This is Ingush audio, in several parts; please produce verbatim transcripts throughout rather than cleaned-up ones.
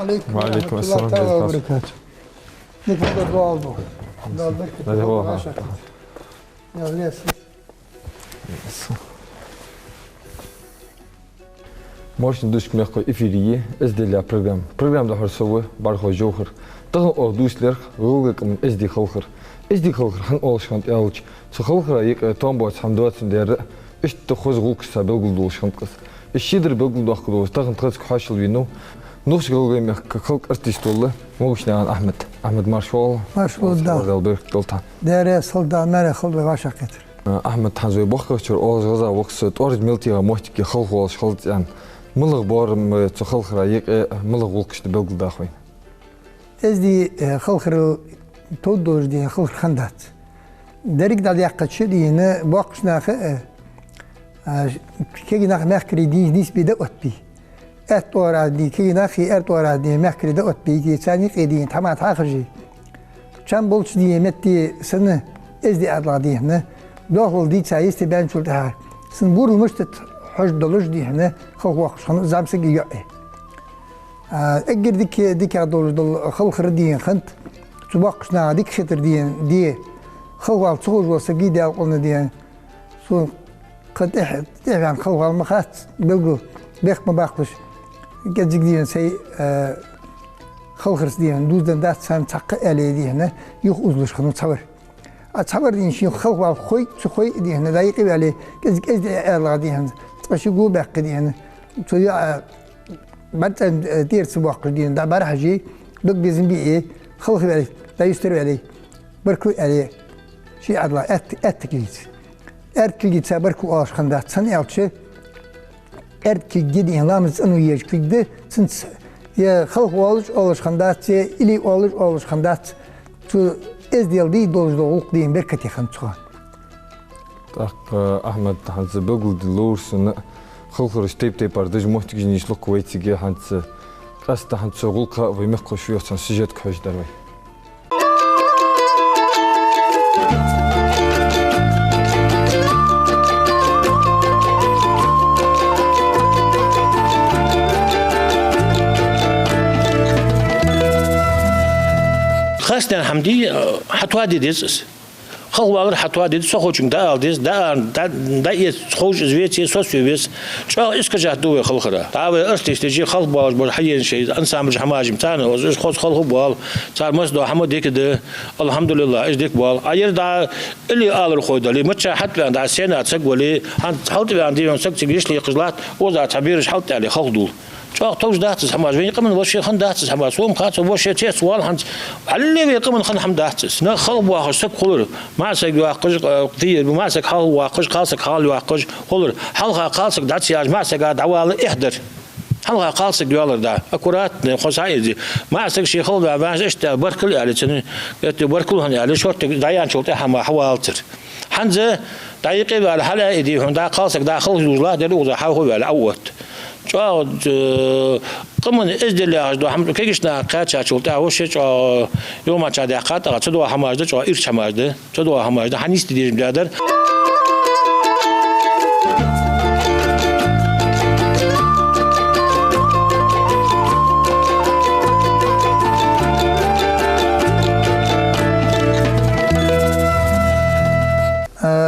عليكم وعليكم ورحمة الله السلام تعالى ورحمة الله وبركاته. Дика хилда, доал бу. Дала беркат долда, вӀашагӀкхетар. Ялла, лес. Моаршал да шуга, мехкахой, эфире я «Эздел» яха программа. Программа дӀахьор со ва, БӀаргхой Жовхар. Тахан оаха дувцаргда гӀалгӀай къаман эздий халхар. Эздий халхар хӀана оалаш хиннад аьлча, цу халхара юкъе тоам боаца хӀама доацандаь, иштта хоза гӀулакхаш цар белгалдоалаш хиннад-кх из. Из шедар белгалдоаккхаргдолаш тахан тхоцига хьоашалгӀа венав Нохч-ГӀалгӀай мехка халкъа артист вола Могушнаькъан Ахьмад. Ахьмад, марша воагӀалва. Марша воагӀалва. Дала беркат долда хьа. Дала раьза хилва, Дала маьре хилва, вӀашагӀкхетар. Ахьмад, хӀанз вай боккхагӀчар оалаш гӀаза ва-кх со, тӀоаржа мел теха моттиге халхавоалаш хилац аьнна. МалагӀа боарам ба цу халхара юкъе, малагӀа гӀулакхаш да, белгалдоах вайна. Эздий, э, халхарал товргдолаш дий хьона халхар хиннадац. Деррига дӀадаьккхача дий хьона боккхийча наха, э, а, кегий нах мехкарий дий хьона нийсбе дӀаоттабий. Аьтта оагӀорахьа дий хьона кегий нах, аьрда оагӀорахьа дий хьона мехкарий дӀаоттабий, царна юкъе дий хьона тхьамада хьахоржий. Чам болча дий хьона метте санна, эздий Ӏаьдалах дий хьона доахалал дийца йисте баьнначул тӀехьагӀа, санна бурал мишта да хьожаргдолаш дий хьона халхавоаккхаш хиннав зӀамсага йоӀ. А, эггара дика, дикагӀа долаш дола халхар дий хьона хиннад цу боккхийча наха дика хетар дий хьона, де, халхавала ца ховш вола саг, Даьла къоно, дий хьона. Сона кхы тӀехьа, тӀехьаваьнна халхавала ма хац, белггала бехк ма баккхалаш. КӀеззига дий хьона сай, э, халхарца дий хьона дувзаденна дац царна цхьаккха аьле дий хьона, юха узалуш хиннав цхьавар. А цхьавар дий хьона ший халхавала хой, ца хой дий хьона, дӀа-юкъе ваьле, кӀеззига эздий Ӏаьдалах дий хьона цкъа ши го баьккхе дий хьона, цу йоӀа бӀаргацӀенна, э, тӀера ца боаккхаш дий хьона, дӀа бӀарахьажий, дог безам бий, халхаваьле, дӀаюстарваьле, баркал аьле, ший Ӏаьдала аьтта-, аьтта кулгаца. Аьрда кулгаца баркал оалаш хиннадац, хӀана аьлча, аьрда кулг дий хьона ламаз цӀенвеш еза кулг да, цунца е халхавоалаш оалаш хиннадац, е илли оалаш оалаш хиннадац, цу эздел дий долаш дола гӀулакх дий хьона беркате хиннад цу хана. ТӀаккха, Ахьмад, хӀанз белгалдалар сона, халхараш тайп-тайпара дажа моттигаш нийслу-кх вай цига, хӀанз къаьстта хӀанз цу гӀулакха вай мехкахой шоай йоацача сюжетага хьожаргдар вай. Хастен хӀама дий, хьатоаде деза из. Халхавалар хьатоаде деза, со ховчунга дӀаала деза, дӀа-, дӀа-, дӀаэца ховш из веце, соцаве веза. ЧӀоагӀа искажать да вай халхара. ДӀа вай артисташ, халхабоалаш бар хьаенна шоай ансамблаш, хӀамаш, царна оз уж хоза халхабоал, цар массадола хӀама дика да, алхьамдулиллахӀ, уж дика боал. А ер дӀа илли алархой дале, мичча хьатӀаваьнна дӀа сцена саг вале, хӀанз хьалтӀаваьнна дий хьона саг цига йиш лекхаш латт, оза цхьа бераш хьалтӀадаьле халхадувл. ЧӀоагӀа товш дац из хӀамаш, вайна къаман воша хиннадац из хӀамаш, сона ма хац, воша цецвала хӀанз, хьалле вай къаман хинна хӀама дац из. Нах халхабоахаш саг хулар, маӀа саг йоаккхаш, э, кхийр, маӀа саг хьалвоаккхаш, кхалсаг хьалвоаккхаш хулар, хьалха кхалсаг дӀа ца яьш, маӀа сага дӀавала эхь дар. Хьалха кхалсаг йоалар дӀа, аккуратно, хоза хьаийца. МаӀа саг ше халхаваьнна ваьннача иштта баркал аьле цунна, это баркал хьона аьле, шортта дӀаяьнначул тӀехьагӀа мара хьавалацар. ХӀанз дӀа-юкъе ваьле, хьалаайде хьона, дӀа кхалсаг дӀа халхадувлаш латт, деррига укхаза хьалха ваьле, Ӏоотт. ЧӀоагӀа, э, къаман эздел яхаш дола хӀама кегийча наха кхаьчачул тӀехьагӀа воша чӀоагӀа йомача даьккхад, тӀаккха цудухьа хӀамаш да, чӀоагӀа ирча хӀамаш да, цудухьа хӀамаш да, хьанийсде дезаш ма даьдар.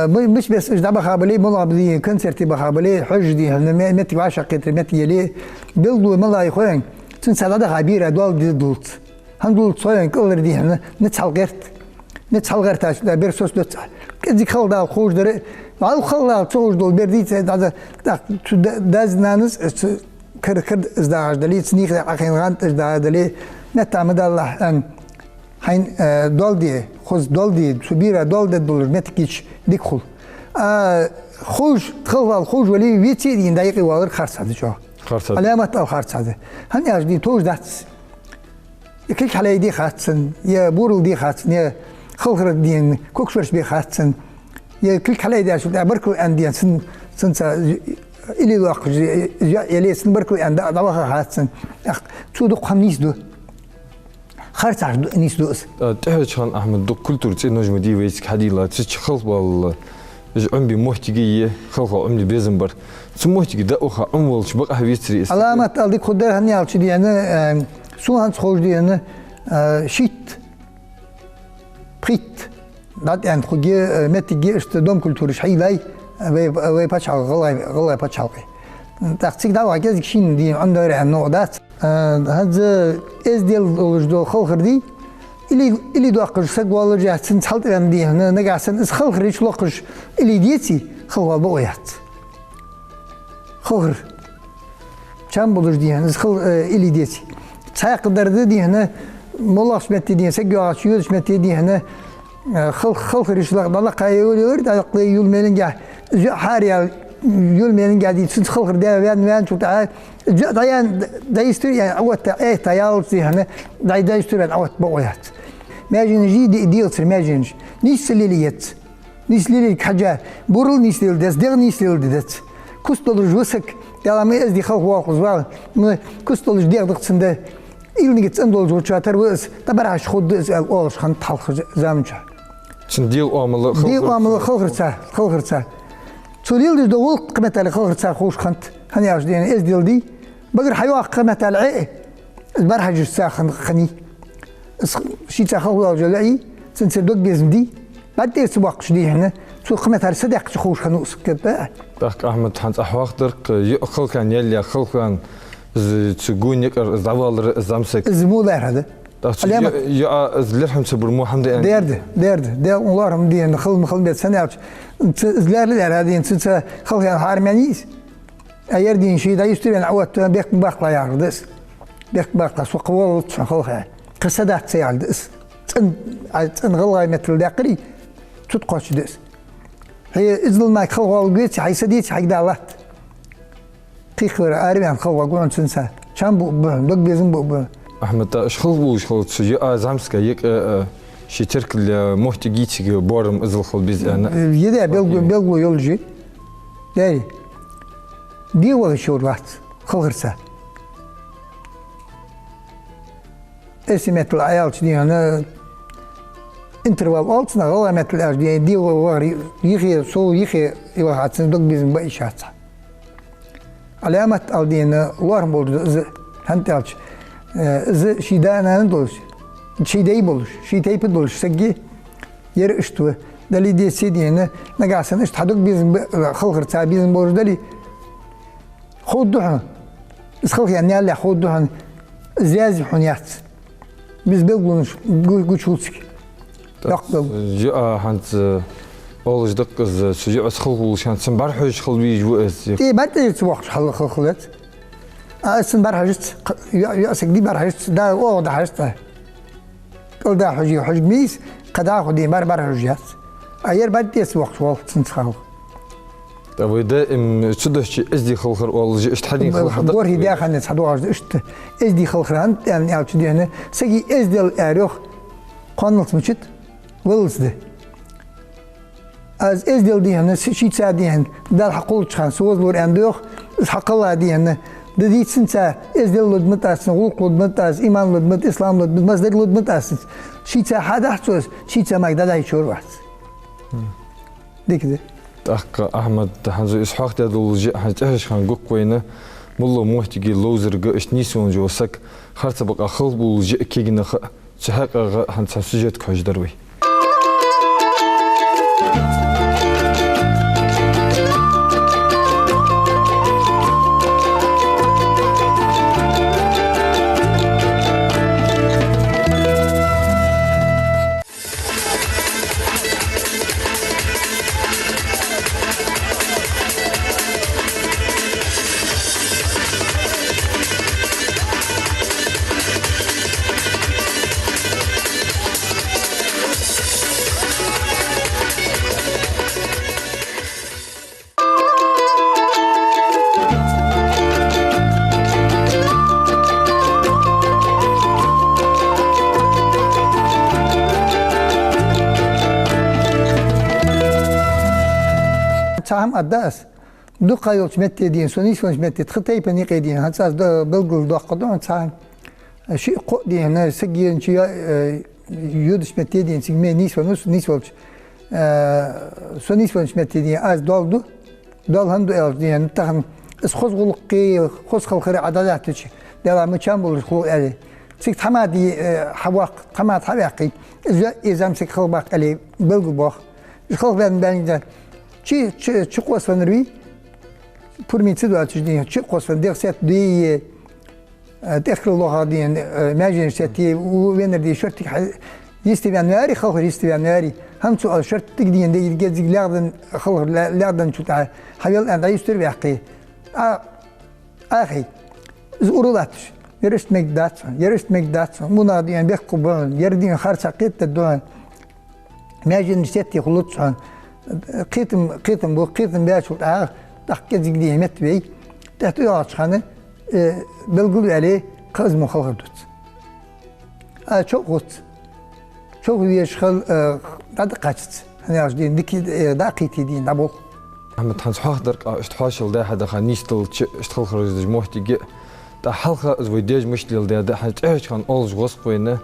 Э, мы-, мичча беса уж дӀабаха бале, моллагӀа бале, концерте баха бале, хьожаш дий хьона, ме-, моттиг вӀашагӀкхетар моттиг яле, белгало малагӀа я хой хьона, цунца дӀадаха бера доал де дуллац. ХӀана дуллац хой хьона, кӀалхара дий хьона, низ хьалгӀерт. Низ хьалгӀертача, дӀа бер соцадоац. КӀеззига халхадала ховш дар, вӀалла халхадала ца ховш дола бер дийца, дӀа-, дӀа-, цу да-, дас-нанас, э, цу кар-, кар из дагӀаш дале, цу нийха Ӏохайна гӀанд из дагӀаш дале, метта ма даллахь, аьнна. Хьайна, э, доал де, хоза доал де, цу бера доал де долаш моттиг йича дика хул. А ховш, халхавала ховш вале, веце а дий хьона, дӀа-юкъе валар харцахьа да чӀоагӀа. Харцахьа да. Ӏаламат ала харцахьа да. ХӀана аьлча дий хьона товш дац. Е кулг хьалъайде хац цунна, е бурал де хац цунна, е халхар дий хьона когаш верча бе хац цунна. Е кулг хьалъайдаьчул тӀехьагӀа баркал аьнна дий хьона, цун-, цунца илли лоаккхаш, е-, е-, яле цунна баркал аьнна дӀа-, дӀаваха хац цунна. Ах, цу дукха хӀама нийсду. Харцахьа ду-, нийсду из. А, тӀехьарча хана, Ахьмад, дукха культура цӀенош ма дий вайцига хьадийлла, цу чу халхавала, из Ӏомабе моттиг я, халхавала Ӏомале безам бар. Цу моттиге дӀаваха Ӏомавалча бакъахьа вецарий из? Ӏаламат ала дика хургдар, хӀана аьлча дий хьона, э, Сона хӀанз ховш, дий хьона, а, шийтта, пхийтта дӀатӀаьнна хургья, а, моттиг я иштта дом культураш хьайийллай вай, вай паччахьалкхе, гӀалгӀай, гӀалгӀай паччахьалкхе. ТӀаккха цига дӀаваха кӀезига шийна, дий хьона, Ӏомадаьр хьона, новкъа дац. А, хӀанз эздел долаш дола халхар дий, илли, илли доаккхаш саг воаллаш яц, цунца хьалтӀаваьнна, дий хьона, нагахьа санна из халхар йиш локхаш илли деце, халхавала бокъо яц. Халхар чам болаш, дий хьона, из хал-, э, илли деце. Цхьаькха дар да, дий хьона, моллагӀча метте, дий хьона, саг йоагӀача йодача метте, дий хьона, э, хал-, халхар йиш лакха, дӀалакха йола ялар, дӀалакха йола мелингехь, из йоӀ хьаараяьлча йола мелингехь, дий, цунца халхар даь ваьнна, ваьнначул тӀехьагӀа, из йоӀ дӀаяьнна, дӀайистур яьнна Ӏоотта, аьтта ялац, дий хьона, дӀай-, дӀайистур яьнна Ӏоотта бокъо яц. Маьженаш йий, де-, делацар маьженаш. Нийсса лелае еза. Нийсса лелаярга хьежжа, бурал нийсса леладе деза, дегӀ нийсса леладе деза. Куц долаш ва саг, Даьла, ма эздий халхавоалаш вала, ма куц долаш дегӀ да-кх цун, да, илниг цӀена долаш волчоа тара ва из, дӀабӀарахьажача ховргда из, аьнна оалаш хиннад хьалха заман чухь. Цун дегӀа оамал, дегӀа оамал халхарца, халхарца. Цо леладеш дола гӀулакх, кхы меттел, халхарца ховш хиннад, хӀана аьлча, дий хьона, эздел дий, багара хьайоаккха, кхы меттел, Ӏе, из бӀарахьажача хиннай. Из шийца халхавоалаш йола йоӀ, цунцара дог безам дий, бӀарг тӀера ца боаккхаш, дий хьона, цо кхы меттел садаьккхача ховш хиннав из, кхетадий? ТӀаккха, Ахьмад, хӀанз Ӏа хьоахадар-кх, йоӀ халхаваьнна яле, халхаваьнна, из цу гонахьара из дӀавалар, из зӀамсаг. Из мо лаьрхӀа да. ТӀаккха цу Ӏаламат. ЙоӀ, йоӀа из лерхӀам ца бар мо хӀама да аьнна. Дер да, дер да. Дер лоархӀам, дий хьона, хала ма хала бецан аьлча, цу, из лаьрхӀа лаьрхӀа, дий хьона, цунца халхаваьнна хьарам яьннай из. А ер, дий хьона, ше дӀайистур яьнна Ӏоотта, бехк ма баккхалахь, яхар да из. Бехк ма баккхалахь, со кхы воаллац хьона халхаве. Кхы са дац, ца яхар да из. ЦӀена, а, цӀена гӀалгӀай меттала даьккхаре, цу тӀа кхоачаш да из. Хье иззал нах халхавоаларгвеце, хьай са деце, хьайга да латт. Кхы хилар араваьнна халхавоаларгва хьона цунца. Чам буъ ба хьона, дог безам буъ ба хьона. Ахьмад, тӀаккха уж халхабувлаш хилча, цу йоӀа, зӀамсага йиъ, э, ший теркал я, моттиг я цига, боарам иззал хила беза аьнна. Е да, белгало, белгало йолаш я. Даьра. ДегӀа ваха йиш йолаш вац халхарца. Эрсий меттала Ӏа аьлча, дий хьона, интервал оал цунах, гӀалгӀай меттала аьлча, дий хьона, дегӀа вахар йихе, сов йихе, йоах, цун дог безам ба йиш яц. Ӏаламат ала, дий хьона, лоархӀам болаш да из, хӀана аьлча, э, из ший да-нана долаш, ший дай болаш, ший тайпа долаш саг я, ер иштта ва. Дале, деце, дий хьона, нагахьа санна иштта хьа дог безам ба, халхарца безам болаш дале, ховргда хьона. Из халхаваьнна ялале ховргда хьона. Из раьза хьона яц. Беза белгалонаш гу-, гуча хул цига. Йоккха белгало. ЙоӀа хӀанз, э, оалаш да-кх из, цу йоӀаца халхавувлаш хӀанз цунна бӀарахьежаш хила везаш ва из. Э, бӀарг тӀера ца боаккхаш хила, хила, хила еза. А из цунна бӀарахьежац, кх-, йоӀ, йоӀ саг дий бӀарахьежац, да оагӀув дӀахьажац. КӀал дӀахьоже хьожаргья из, кхы дӀахо, дий хьона, бӀар-, бӀарахьожаш яц. А ер бӀарг тӀера ца боаккхаш воалл цунца халхавала. ТӀаккха вай даим цу дешаца эздий халхар оалаш, иштта хьадийна халхар да-кх. ГорхӀий даь ханна цхьа доагӀаш да иштта. Эздий халхар хӀана аьнна аьлча, дий хьона, сага эздел аьлар, йоах, кхоаналца мичад, валлалца да. Из эздел, дий хьона, с-, шийца, дий хьона, Дала хьакхоллача хана, со вазлур аьнна да, йоах, из хьакхелла, дий хьона, да дийцанца эздел лургда-кх аз цунна, гӀулакх лургда-кх аз, иман лургда-кх, ислам лургда-кх, массадар лургда-кх аз цунца. Шийца хьадахьа цо из, шийца мара дӀадахьийта йиш йолаш вац. Дика да. ТӀаккха, Ахьмад, хӀанз из хьоахадаь дола жиъ хӀанз тӀехьарча хана гуш вайна, моллагӀа моттиге ловзарга, иштта нийсвенна вола саг харцахьа бакъахьа халхабувлаш жиъ кагий нах а, цу хьакъехьа хӀанз цхьан сюжетага хьожадар вай. Цхьа хӀама аргда аз. Дукха йолча метте, дий хьона, со нийсвеннача метте, тха тайпан юкъе, дий хьона, хӀанз аз д-, белгалдоаккхаргда хьона цхьа хӀама. Шиъ-кхоъ, дий хьона, саг еннача, э, йодача метте, дий хьона, цига ме нийсвеннав со, нийсвелча, э, со нийсвеннача метте, дий хьона, аз доал ду, доал хӀана ду аьлча, дий хьона, тахан из хоза гӀулакхи, хоза халхари Ӏа дӀалаьттача, Даьла, ма чам болаш хул аьле. Цига тхьамада, э, хьаваккха, тхьамада хьаваьккхе, из, из зӀамсаг халхабаккха аьле белгалбоах. Из халхабаьнна баьннаб. Чи, чи, чи къоса веннар вий, пурам ца доацаш дийна, чи къоса венна, дегӀ сетта дийя, э, тӀехкарал лоха дийна, э, маьженаш сетте, у веннар дийя, шортига хьа-, йисте ваьнна вари, халхар йисте ваьнна вари. ХӀама цу ал шортига дийна, дегӀ геззига лаьгӀдан, халхар ла-, лаьгӀданчул тӀехьа, хьавел аьнна, дӀаюстар ваьккхе. А, Ахьи, из ура латташ, ер иштта мегаргдац хьона, ер иштта мегаргдац хьона, мунагӀа дийна бехк хургба хьона, ер дийна харцахьа кхетадергда хьона, маьженаш сетте хулац хьона, кхетам, кхетам бу, кхетам баьчул тӀехьагӀа, тӀаккха кӀезига дийна метта вай, тӀехьа тӀайоагӀача хана, э, белгалваьле, кхы из мо халхар дувц. А, чо а хувц. Чо а везаш хила, э, дӀа-, дӀакхаччалца. ХӀана аьлча дийна дика, э, дӀакхийте дийна дӀаболх. Ахьмад, хӀанз хьоахадар-кх, иштта хьоашалгӀа дӀа-хьа даха нийсделча, иштта халхараш деш моттиг, тӀаккха хьалха из вай даьша мишта леладаьд, хӀанз тӀехьарча хана оалаш гӀоз-кх вайна,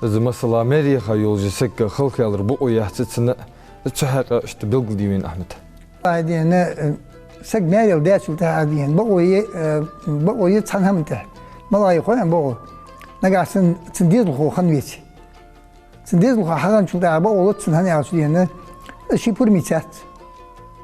из, масала, маьре яха йолаш саг халхаваьлар бокъо яц цунна, из цу хьакъехьа иштта белгалде вайна, Ахьмад. Ай дийна, э, саг маьре яла даьчул тӀехьагӀа дийна, бокъо я, э, бокъо я цхьан хӀаман тӀа. МалагӀа я хой бокъо? Нагахьа санна цун дезалхо хинна веце. Цун дезалхо хьахинначул тӀехьагӀа бокъо луц цунна, хӀана аьлча дийна, из ший пурамца яц.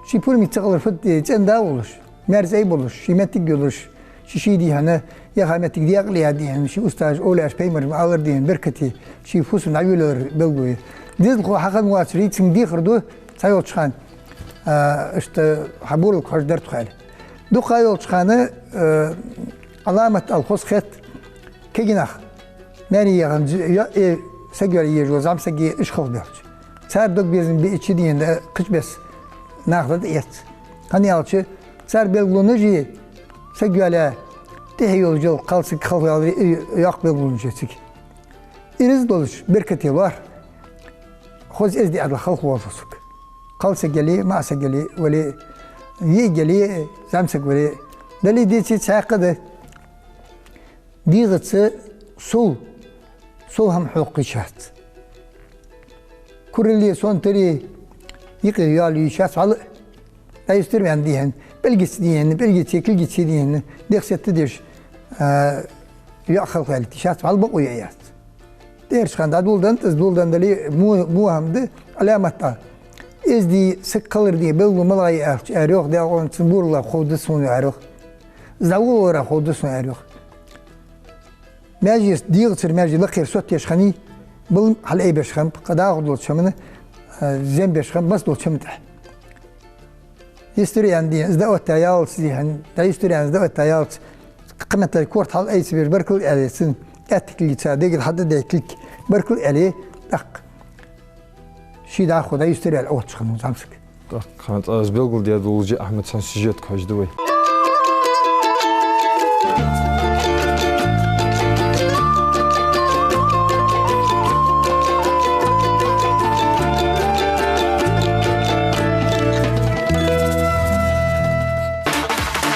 Ший пурамца ца хилар фуд, э, цӀен-да волаш, маьр-цӀай болаш, ший моттиг йолаш, ший-ший дийна, яха моттиг декъала яь дийна, ший устазаша, овлияаша, пайхамараша ма аллара дийна, беркате, ший фусам дӀавоалар белгало я. Дезалхо хьахинна воацар, цунга дехар ду, цхьайолча хана, а, иштта хьа буралг хьожаргдар тхо аьле. Дукха йолча хана, э, Ӏаламат ала хоза хет кегий нах. Маьре яханза, йо-, э, саг йоалае езаш вола зӀамсаг, уж халхабелча. Цар дог безам биача дийна, э, кхыча беса нах дӀатӀаэц. ХӀана аьлча, цар белгалонаш я, саг йоалаяь, тӀехье йолаш йола кхалсаг халхаваьлар, э, йоккха белгалонаш я цига. Ираз долаш, беркате лоархӀ. Хоза эздий Ӏаьдал халхавоалаш вола саг. Кхалсаг яле, маӀасаг яле, вале, йиӀиг яле, зӀамсаг вале. Дале, деце, цхьаькха да. ДегӀаца сов, сов хӀама хьокха йиш яц. Куралле, сонтале юкъе йоалае йиш яц, вӀалла а. ДӀаюстар ваьнна дийна, пӀелгаца дийна, пӀелгаца, кулгаца дийна, дегӀ сетта деш, а, йоӀ халхаваьлийта йиш яц, вӀалла бокъо я яц. ТӀехьарча хана дӀадоладеннад из, доладенна дале, во, во хӀама да, Ӏаламат а. Эздий саг хилара дийна белгало малагӀа я аьлча, аьлар йоах, Даьла къахетамца, буралах ховргда сона, аьлар йоах. Из дӀаволаваларах ховргда сона, аьлар йоах. Маьжеца, дегӀацара маьже лакхера соттаеш хиннай, бала хьалъайбеш хиннаб, кхы дӀахо долча хӀаман, а, зем беш хиннаб, массадолча хӀаман тӀа. Йистур яьнна дийна, из дӀаоттаяьлча дийна, дӀаюстур яьнна, из дӀаоттаяьлча, кхыметтел корта хьалъайца веш, баркал аьле цунна, аьттув кулгаца, дегӀ хьатӀадаь кулг, баркал аьле, тӀаккха ший дӀахо дӀаюстар аьле отташ хиннав зӀамсаг. ТӀаккха хӀанз аз белгалдаь долаш, Ахьмад, цхьан сюжетага хьожаргда вай.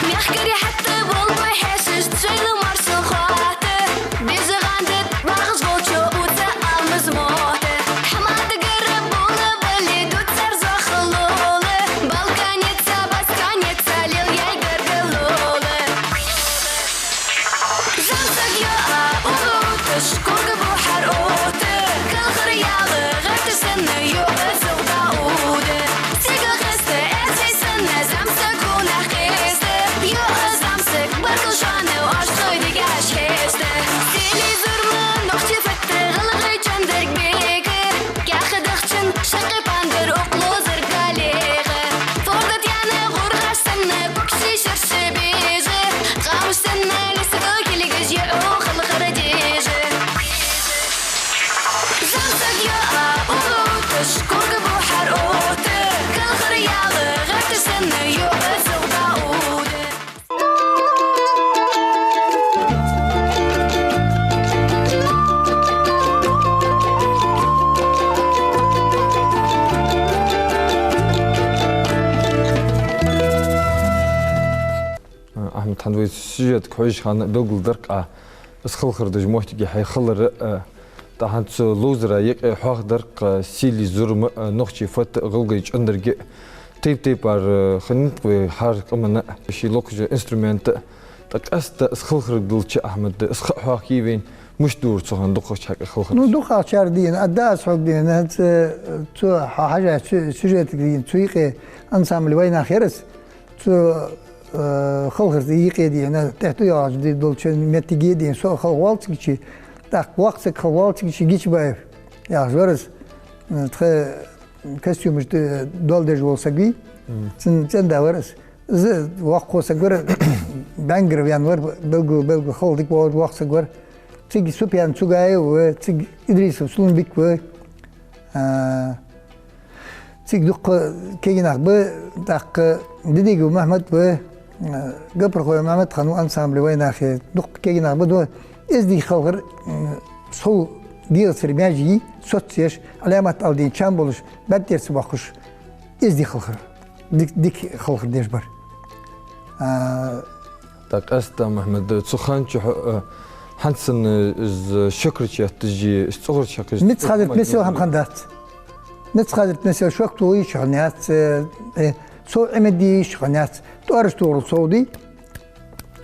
Мехкарий хьатта болба хьаьшашта шоайла маршал хоатта, беза гӀанда багӀаш волча уца алмаз мотта. Хьамадагара бола вале дувцар зохалола, балканеца, басканеца лел яй гаргалола. ЗӀамсаг йоӀа уллув тӀа шкурга бухьар отта, калхара яла гӀерташ санна йоӀа зугӀда уда. Сигал хеста, эций санна, зӀамсаг гонахьа кхеста. ЙоӀа зӀамсаг баркал шоана, оаш хой дигаш хеста. Сели зурма нохчий фатта, гӀалгӀай чандарг бега. Каьхат дахчан шаккхе пандар укх лозар галега. Форда тӀа яьнна гӀургӀаш санна, кукший шерша бежа. Къамаш санна лисабу килгаш йоӀа халхара дежа. ЗӀамсаг йоӀа уллув тӀа шкурга бухьар отта, калхара яла гӀерташ санна йоӀа зугӀда уда. Ахьмад, хӀанз вай сюжетага хьожача хана белгалдир-кх Ӏа, из халхар деш моттиг хьай хилар, а, тӀаккха хӀанз цу ловзара юкъе хьоахадир-кх, а, сели зурма, а, нохчий фатта, гӀалгӀай чӀандарг, тайп-тайпара, а, хиннад-кх вай хӀара къаман ший локхача инструмент, тӀаккха къаьстта из халхар дилча, Ахьмад, из ха а хьоахайий вайна, Мишта дора цу хана дукхагӀчар халхар? Ну, дукхагӀчар дийна, а да аз хьога дийна, хӀанз, э, цу хьа-, хьажа цу сюжетага дийна, цу юкъе ансамбль «Вайнах» яр из, цу, э, халхарца юкъе дийна, тӀехьа тӀу йоагӀаш ди-, долча моттиге дийна, со халхаваьлча цига, тӀаккха воккха саг халхаваьлча цига, Гичабаев яхаш вар из, э, тха костюмаш д-, доал деш вола саг вий, Мгм. цун цӀен-да вар из. Из воккха саг вар, Бангиров Ян вар, белгала, белгала халхар дика вола воккха саг вар. Цига Супьян Цугаев ва, цига Идрисов Сулумбик ва. А, цига дукха кегий нах ба, тӀаккха Дидигов Мухьмад ва, а, Гапархой Мухьмад-хан ва ансамбль «Вайнахе». Дукха кегий нах ба, дукха эздий халхар, м, сов дегӀацара маьждиге соццаеш, Ӏаламат аьнна дийна чам болаш, бӀарг тӀера ца боаккхаш, эздий халхар. Дик-, дика халхар деш бар. А, ТӀаккха къаьстта, Мухьмад, цу хана чу хьо, э, хӀанз санна, э, из шоькарча етташ, из цӀогӀарча хьекхаш, Мицхазарт Месел хӀама хиннадац. Мицхазарт Месел шок тоха йиш йолаш хиннаяц, э, э, цо Ӏимад де йиш йолаш хиннаяц. ТӀоараш тохарал сов дий,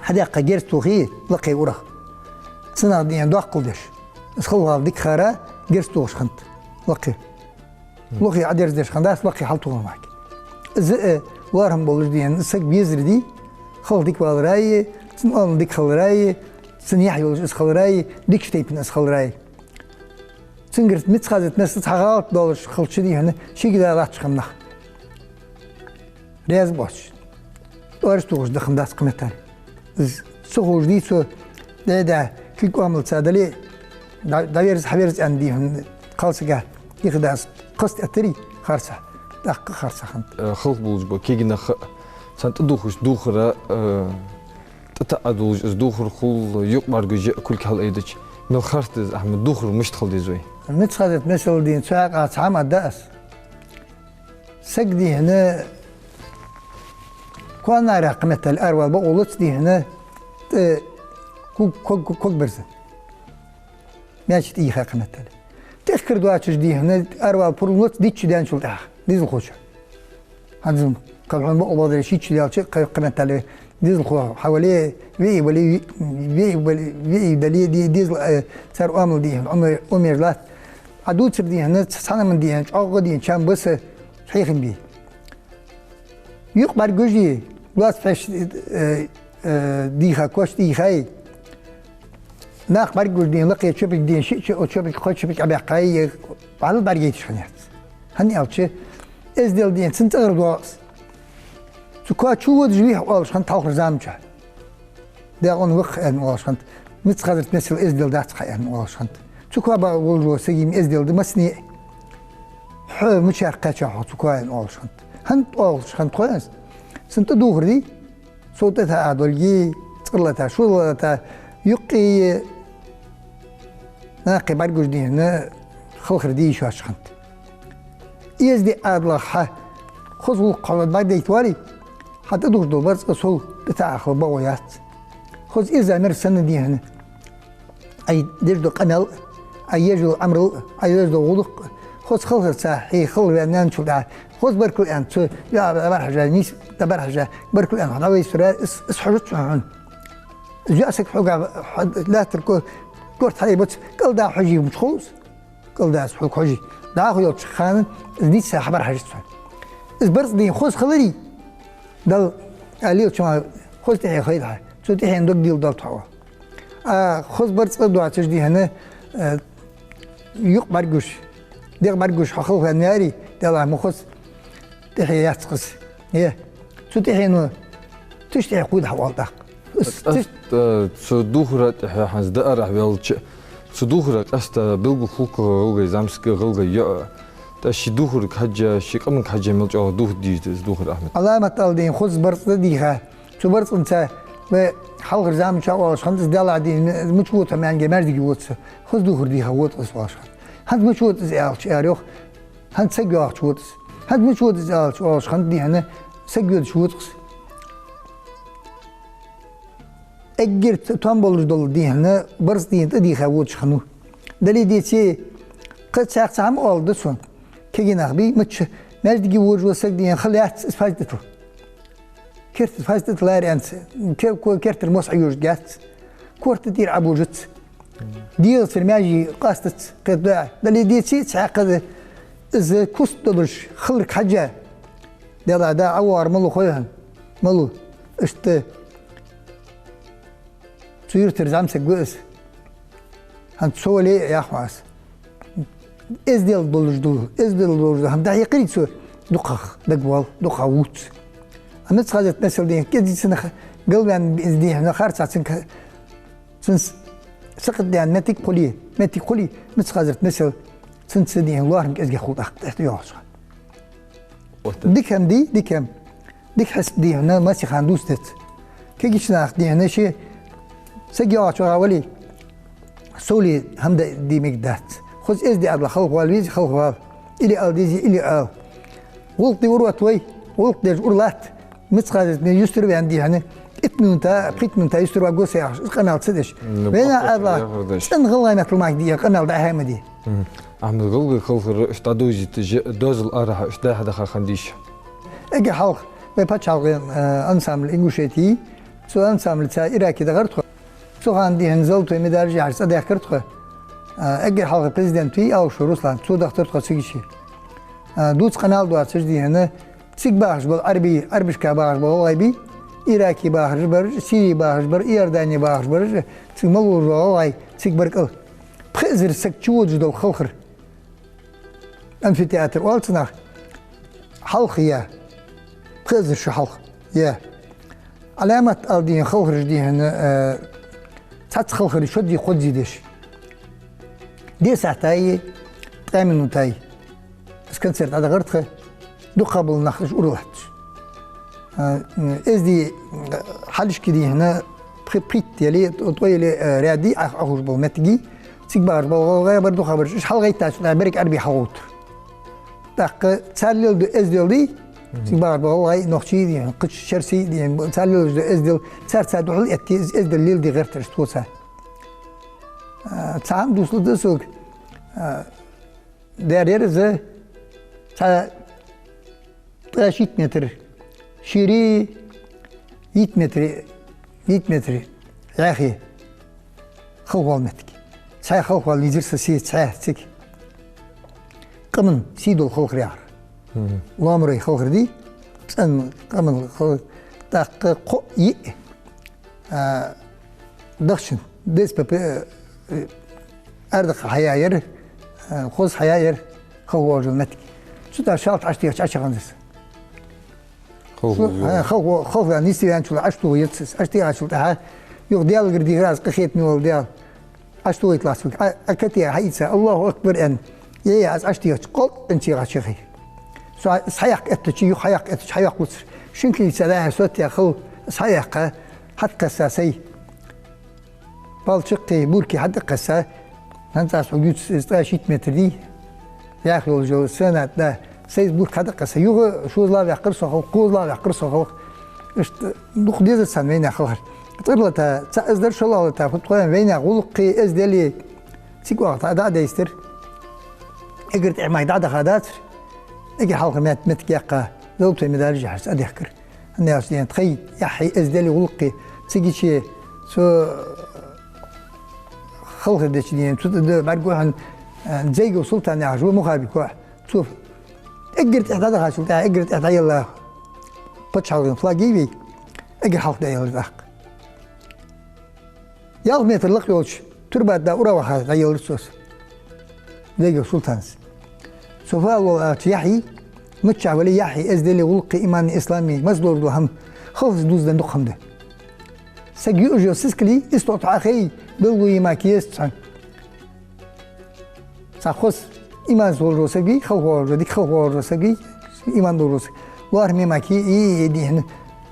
хьадаьккха герз тохий лакхе урагӀа. Цунах дийна доаккхал деш. Из халхавала дика хара, герз тохаш хиннад лакхе. Лохе Ӏодерзадеш хиннадац, лакхе хьалтохар мара. Из, э, лоархӀам болаш дийна, саг безар дий, халхар дика валари, цун оамал дика хилари, цун яхь йолаш из хилари, дикача тайпан из хилари. Цунгара Мицхазарт Месел цхьа гӀалат долаш хилча дийна, шийга дӀалатташ хиннад нах. Раьза боацаш. ТӀоараш тохаш даха хиннадац кхыметтел. Из ца ховш дий цо, дӀа-дӀа, кулг-оамал цадале, дӀа-, дӀаверза, хьаверза аьнна дийна, кхалсага, дийха дас, кхаста эттарий, харцахьа, тӀаккха харцахьа хиннад. Э, халхабувлаш бола кегий нах, царна тӀадувхаш дувхар, э, тӀатаӀа долаш из дувхар хул, юкъ бӀаргагуш а кулг хьалъайдача, мел харц да из, Ахьмад, дувхар мишта хила деза вай? Мицхазарт Месел дийна, цу хьакъехьа цхьа хӀама да аз. Саг дийна, коанара кхыметтел аравала бокъо лаца дийна, тӀа ког, ког, ког берза. Маьча тӀа йийха кхыметтел. ТӀехкар доацаш дийна, аравала пурам лаца дийча денчул тӀехьа, дезалхочо. ХӀанз кхалхьун бокъо бадар шийча даьлча, кхы-, кхыметтел дезалхо хьавале, ве вале, ве вале, ве дале, ди-, дезал, э, цар оамал дийна, омер-, омер латт. Ӏа дувцар дийна, ц-, цхьан хӀаман дийна, чӀоагӀа дийна, чам ба са хьехам бе. Юкъ бӀаргагуш, лоаца пхьош, э, э, дийха, коч дийхай. Нах бӀаргагуш дийна, лакхе чопиг дийна, шиъ чо-, чопиг, кхо чопиг Ӏобаьккхай, бӀарал бӀаргайташ хиннаяц. ХӀана аьлча, эздел дийна, цун цӀагӀара доагӀа из. Цу коа чу водаш вий хьо оалаш хиннад хьалхарча заман чу. Декъон ваха аьнна оалаш хиннад. Мицхазарт Месел эздел дац хьа аьнна оалаш хиннад. Цу коа бакъ волаш вола сага-м эздел да массане а. Хьо мичара кхаьча хьо цу коа аьнна оалаш хиннад. ХӀанз оалаш хиннад хой аз. Цун тӀадувхар дий? Сов тӀатаӀа долга, цӀагӀа лата, шозза лата, юкъе, накхе бӀаргагуш дийна, халхар де йиш йоацаш хиннад. Эздий Ӏаьдалах хьа хоза гӀулакх хьона бӀаргадайта вале, хьа тӀадувхаш дола барзкъа сов тӀатаӀа хила бокъо яц. Хоза эза мер санна дийна. Ӏа деш дола къамаьл, Ӏа еш йола Ӏамал, Ӏа йоаца дола гӀулакх, хоза халхарца хье хала ваьнначул тӀехьа, хоза баркал аьнна, цу, я, дӀабӀарахьежа, нийса дӀабӀарахьежа, баркал аьнна, хьо дӀавайсара, из, из хьожац хьона. Из йоа саг хьога, хьо лаьттара ко-, корта хьалъайбац, кӀалдӀа хьожий мича хул из? КӀалдӀа из хьога хьожий. ДӀахо йолча хана из нийса хьабӀарахьежац хьона. Из барзкъа дийна хоза хиларий, Далла, а, лелача хоза тӀехье хайда хьа, цу тӀехьенна дог дилла далт хьо. А хоза барзкъа доацаш дийна, э, юкъ бӀаргагуш, дегӀ бӀаргагуш хьо халхаваьнна ваьрий, Даьла, ма хоза тӀехье яц-кх из. Е, цу тӀехьено тиша тӀехье кхувда хьо оал тӀаккха. Из тиш- Къаьстта, э, цу дувхара тӀехье хӀанз дӀаарахьа ваьлча, цу дувхара къаьстта белггала хул-кх гӀалгӀай зӀамсага, гӀалгӀай йоӀа. ТӀаккха ший дувхарга хьежжа, ший къаманга хьежжа мел чӀоагӀа дувха деза из дувхар, Ахьмад? Ӏаламат аьнна дийна хоза барзкъа дийха. Цу барзкъанца вай хьалхарча заман чу оалаш хиннад, из Даьллахь дийна, мича вода хьо маьнге, маьждиге вода со. Хоза дувхар дийха вода-кх из оалаш хиннад. ХӀанз мича вода из аьлча, аьлар йоах, хӀанз саг йоагӀача вода из. ХӀанз мича вода из аьлча оалаш хиннад дийна, саг йодача вода-кх из. Эггара т-, том болаш дола дийна, барзкъа дийна тӀадийха водаш хиннав. Дале а, деце а, кхы цхьаькха цхьа хӀама оаларгда сона. Кегий нах бий, мичча маьждиге водаш вола саг дийна хала яц из фазитӀатал. Керта фазитӀатал лаьрхӀа аьнна, ке-, ко-, кертера мос Ӏойожаргьяц. Корта тӀера Ӏобожац. ДегӀацара маьже къастац, кхетадий? Дале деций, цхьаькха из куст долаш хиларга хьежжа. Дела да, Ӏавар малув хой хьона? Малув? Иштта цу юртара зӀамсаг ва из. ХӀанз цо вале а яхаш ва из. Эздел болаш да, эздел болаш да. ХӀама дӀахьекхарий цо, дукхагӀа дагавоал, дукхагӀа вувц. А мицкъазат масал дийхьа, кӀезига цунах галваьнна дийхьа, харцахьа цунга, цунца сакхатдаьнна моттиг хуле, моттиг хуле, мицкъазат масал цунца дийхьа лоархӀам кӀезигагӀа хул тӀаккха, тӀехьа йоагӀача хана. Дика хӀама дий, дика хӀама. Дика хьисап дийхьа, массехана дувцаш дац. Кагийча наха дийхьа ший саг йоагӀача ваха вале, совле хӀама де мегаргдац. Хоза эздий Ӏадала халхавала веза, халхавала. Или ала дезий, или ала. ГӀулакх де урод вай, гӀулакх деш уралатт. Мицкъазат ме юстара ваьнна дийхьа, итт минута, пхийтта минута юстара вагго са яхаш, из къамаьл ца деш. Вайна Ӏадала цӀена гӀалгӀай меттала мара дийхьа къамаьл дӀа-хьа ма де. Ахьмад, гӀалгӀай халхар иштта дӀадовзийта, доазол арахьа иштта дӀа-хьа даха хиннадий? Эггара хьалха вай паччахьалкхен, э, ансамбль «Ингушетия», цу ансамблаца Ираке дахар тхо. Цу хана дийхьа золотой медаль яхаш цӀадаьхкар тхо. Э, эггара хьалха президент вий Алукшев Руслан, цо дахийтар тхо цига ший. Э, дувца къамаьл доацаш дийхьа, цига бахаш бола Ӏарбий, Ӏарбашка бахаш бола гӀалгӀай бий, Ираке бахараш бараш, Сирие бахараш бараш, Иордане бахараш бараш, цига мел вола гӀалгӀай, цига бар кӀал. Пхи эзар саг чуводаш дола халхар. Амфитеатр оал цунах, хьалха я. Пхи эзар шу хьалха я. Ӏаламат ала дийхьа халхараш дийхьа, э, цхьацца халхараш шозза, кхозза деш. Десятая, ткъаь минутая. Из концерт дӀадахар тха, дукхагӀа бола нах уж уралатташ. А, эздий, а, хьалхашка дийхьа, пхи-, пхийтта яле, ткъо яле, а, ряд Ӏа-, Ӏахьош бола моттиг, цига бахаш бола гӀалгӀай бар, дукхагӀбараш, уж хьалгӀайттача беррига Ӏарбий хьалгӀовттар. ТӀаккха цар леладу эздел дий, цига бахаш бола гӀалгӀай, нохчий дий, кхыча шерсий дий, цар леладу эздел, царца духьал этте, из эздел леладе гӀертар тхоца. А, цхьа хӀама дувцаргда сога. А, дер яр из, цхьа ткъаь шийтта метр шера, итт метр, итт метр яхе халхавала моттиг. Цхьа халхавала вийзар са сий, цхьа цига. Къаман сий дола халхар яхар. Лоамарой халхар дий, цӀена къаман халхар, тӀаккха кхоъ-йиъ, а, дахчан, Д С П П, э, арадаха хьаяь яр, э, хоза хьаяь яр, халхавоалаш йола моттиг. Цу тӀа шалта Ӏочутехача Ӏочахиннад из. Халхавоал. Э, халхавоал, халхаваьнна нийсваьнначул Ӏочутоха еза из. Ӏочутехачул тӀехьагӀа, юха Даьлагара дийхар аз, къахетаме вола Даьла. Ӏочутохийта лаца вуг. Ӏа, Ӏа катеха хьаийца, «Аллаху акбар» аьнна, е, е, аз Ӏочутехача, кхоъ аьнна чу хьахьекхий. Со хьа-, схьаяккха эттача, юха хьаяккха эттача, хьайоаккхалуцар. Шин килица дӀа-хьа сотте хала схьаяьккха, хьатӀакхесса сай. Палчакхи, бурки хьатӀакхесса, хӀанз аз хьога ювц, из ткъаь шийтта метр дий, яхь йолаш йола сцена тӀа, сай из бурк хьатӀакхесса. Юха шозлагӀа ваьккхар со халкъ, кхозлагӀа ваьккхар со халкъ. Иштта дукха дезар царна вайнаьха халхар. ЦӀералата, цаӀ эзар шоллагӀалата, фу тхоай вайнаьха гӀулакхи, эздели, цига оаха дӀа а дайстар. Эггара тӀехьа мара дӀадаха дацар. Эггара хьалха мет-, моттиг яьккха, золотой медаль яхаш цӀадаьхкар. ХӀана аьлча дийхьа тхоай яхьи, эздели, гӀулакхи, цига чу цу халхар деча дийхьа, цу тӀа да бӀаргагу хьона, э, Дзейгов Султан яхаш ва Мухабик воӀ. Цо эггара тӀехьа дӀадахачул тӀехьагӀа, эггара тӀехьа дӀаелла паччахьалкхен флаг йий вай, эггара хьалха дӀаеллар тӀаккха. Ялх метр лакха йолча турба тӀа ура ваха дӀаеллар цо из. Дзейгов Султана. Цо фу оал аьлча, яхьи, миччахьа вале а, яхьи, эздели, гӀулакхи, имани, ислами, массадолаш дола хӀама халхаца дувзаденна дукха хӀама да. Саг юаш йола сискал, истол тӀа хьахай, белгалъе мара кийчдац цхьан. Цхьа хоза иман долаш вола саг вий, халхавоалаш вола, дика халхавоалаш вола саг вий, иман долаш вола саг. ЛоархӀаме мара кий, и, и, дийхьа,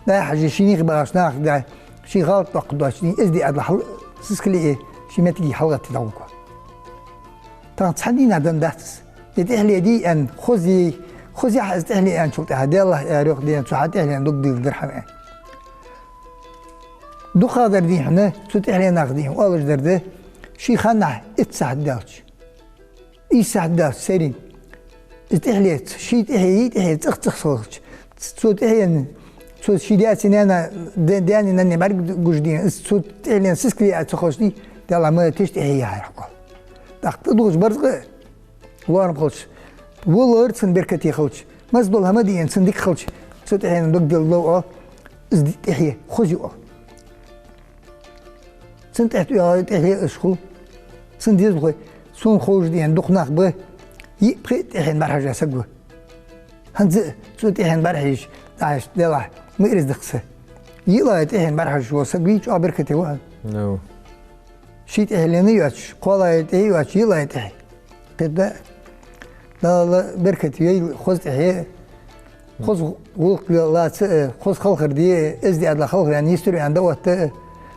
дӀа-хьа хьажа, ший нах бахаш нах да, ший гӀалат доккха доацаш, дийхьа, эздий Ӏадала хьал-, сискал е, ший моттиге хьалгӀатта дӀагӀоргва. Тахан цхьан дийнахьа денна дац из. Из тӀехьале дий аьнна, хоза, хоза яхь из тӀехьале аьнначул тӀехьагӀа, Даьллахь, аьлар йоах, дийхьа, цу хьа тӀехьале аьнна дог дилла дар хьа аьнна. ДукхагӀдар дийхьа, цу тӀехьале нах дийхьа оалаш дар да, ший ханнахьа итт сахьат даьлча, ийс сахьат даьлча, сайран. Из тӀехьале, ший тӀехье, йий тӀехье цӀагӀа-цӀагӀа хилча, цу тӀехьенна, цу ший даьца, наьна, да-, даьна, нанна бӀаргагуш дийхьа, из цу тӀехьенна сискал яь ца хилча дий, Даьла, ма тешта тӀехье яхьарах, оал. ТӀаккха тӀадувхаш барзкъа лоархӀам хилча, валар цун беркате хилча, мел дола хӀама диен цун дика хилча, цу тӀехьенна дог дилла, оал, из тӀехье хоза я, оал. Цун тӀехье, тӀехье из хул. Цун дезалхой, сона ховш диен дукха нах ба, йиъ-пхиъ тӀехьенна бӀарахьежа саг ва. ХӀанз а цу тӀехьенна бӀарахьежача, Даьла, ма ираз даха са. ЙиълагӀа тӀехьенна бӀарахьежаш вола саг вий, чӀоагӀа беркате ва. Ну. Ший тӀехье лена йоацаш, кхоалагӀа тӀехье йоацаш, йиълагӀа тӀехье. Кхетадий? Дала беркате йойла хоза тӀехье, хоза гӀулакх лаца а, хоза халхар де а, эздий Ӏаьдала халхаваьнна, йистур ваьнна дӀаотта а,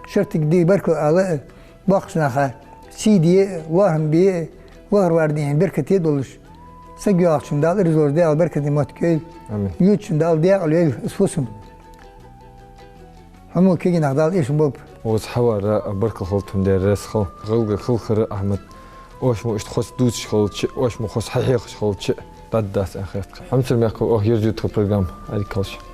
шортига де, баркал ала а, боккхача наха сий де а, лоархӀам бе а, вахар-вар диен беркате долаш, саг йоагӀачунна Дала ираз лолаш, Даьла беркате моттиг йойла. Амин. Йодачунна Дала даькъала йойла из фусам. Хьо мо кагий нах, Дала эшам болба. Укхаза хьавар баркал хилда хьона, Даьла раьза хилва. ГӀалгӀай халхар, Ахьмад, оаш мо иштта хоза дувцаш хилча, оаш мо хоза хьахьехаш хилча, дӀадац аьнна хет. Хьамсара мехкахой, оаха ерзаю тха программа. Ӏадика хийла шун.